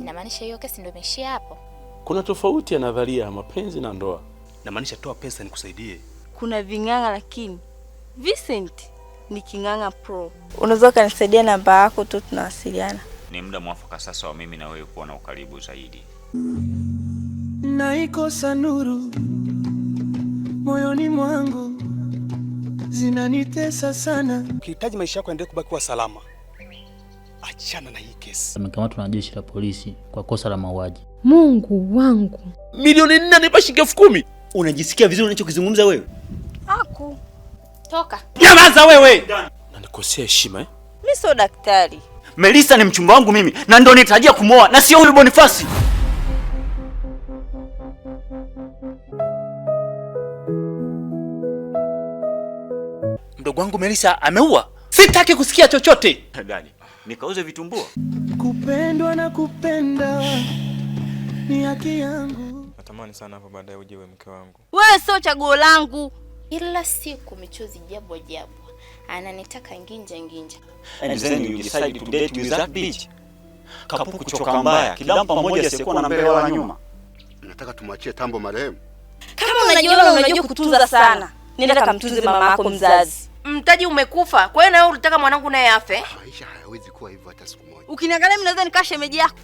Inamaanisha hiyo kesi ndio imeishia hapo? Kuna tofauti ya nadharia ya mapenzi na ndoa. Namaanisha toa pesa nikusaidie. Kuna ving'ang'a lakini Vincent ni king'ang'a pro. Unaweza ukanisaidia namba yako tu tunawasiliana. Ni muda mwafaka sasa wa mimi na wewe kuwa na ukaribu zaidi. Naikosa nuru moyoni mwangu, zinanitesa sana. Ukihitaji maisha yako yaendelee kubaki kuwa salama, achana na hii kesi. Amekamatwa na jeshi la polisi kwa kosa la mauaji. Mungu wangu. 4 milioni nipa shilingi 10,000. Unajisikia vizuri unachokizungumza wewe? Aku. Toka. Nyamaza wewe! Nanikosea heshima eh? Mimi sio daktari. Melissa ni mchumba wangu mimi na ndo nitarajia kumwoa na sio huyu Bonifasi. Mdogo wangu Melissa ameua. Sitaki kusikia chochote. Dani, nikauze vitumbua. Kupendwa na kupenda ni haki yangu. Natamani sana hapo baadaye uje uwe mke wangu. Wewe sio chaguo langu. Ila siku michuzi jabwa jabwa. Ananitaka nginja nginja. And then you decide to date with that bitch. Kapuku choka mbaya, kidampa mmoja asiyekuwa na mbele wala nyuma. Nataka tumwachie Tambo marehemu. Kama unajiona unajua kutunza sana, nenda kamtunze mama yako mzazi. Mtaji umekufa, kwa hiyo na wewe ulitaka mwanangu naye afe? Maisha hayawezi kuwa hivyo hata siku moja. Ukiniangalia mimi naweza nikaa shemeji yako.